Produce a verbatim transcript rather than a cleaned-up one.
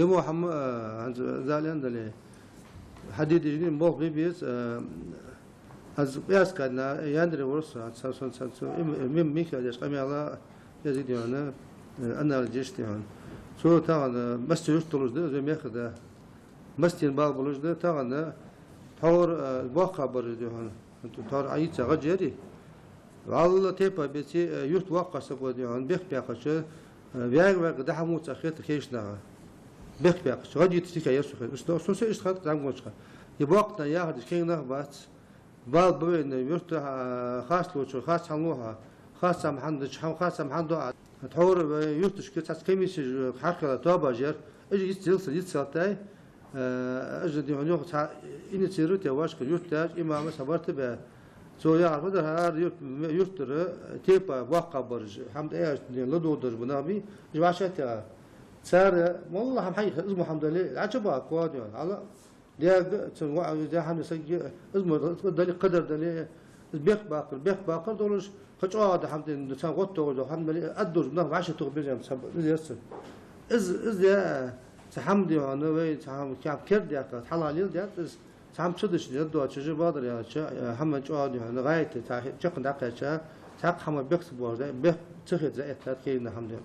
Мо хӀама, а, хӀанз зал яндале, хьадийдижни болх бе беза, а, аз пӀаьраска дийнахьа яндре вар со, хӀанз са сон, са сон, им, им, Михаил яхаш къамаьл, я зи дий хьона, э, анализ еш дий хьона. Цо тахан, э, массе юрт долаш да, из мехка да. Массе бала болаш да, тахан, э, тхьовра, э, боккхагӀбараш дий хьона. Тхьовра Ӏайийца гӀадж яри. ВаллахӀи, тайпа беце, э, юрт воккхагӀа саг ва дий хьона, бехк баьккхача, э, ваьга-ваьга дӀа-хьа муца хетар кхераш наха. Бехк баьккхача, гӀадж йитача дика яр со хетар. Ишта, сона се ишта хет зӀамигача. Е боккха яхар деш кхы нах бац. Бала ба вайна юрта, а, харц луча, харц хӀама лу хьа, харц хӀама хӀана дича, хӀама харц хӀама хӀана ду Ӏа. Тхьовра вай юрташка цхьацца комиссеш хьархила тоабаш яр. Уж йиц зилса, йиц салтай. Э, уж дий хьона юха цхьа инициируйте вашка юрташ, имамаш хьабарта бе. Цо яхар фу дар, хӀара юрт, юртара тайпа боккхагӀбараш, хӀама тӀа аьш дий ладувгӀараш ба нах бий, уж вӀашагӀтеха. Цар моллагӀа хӀама хьайха, из мо хӀама дале, Ӏача баккхо дий хьона, хьала. Дега, цун ваӀ-, ваӀ-, хӀама саг, из мо дали, кхыдар дали, из бехк баккхар, бехк баккхар долаш, кхы чӀоагӀа да хӀама дин, цхьан гӀоттогӀаш да хӀама дали, аддуж нах вӀаши тух безам ца ба, из яр цун. Из, из я, цхьа хӀама дий хьона, вай, цхьа хӀама кем керда яхка, хьалха лел даьд, из цхьа хӀама ца дича, яд доацаш, бадар яхача, э, хӀама чӀоагӀа дий хьона, гӀайта, цхьа хи-, чакхна дӀакхаьча, цхьаккха хӀама бехк ца боагӀаш да, бехк ца хет за эттад, кхийна хӀама дий.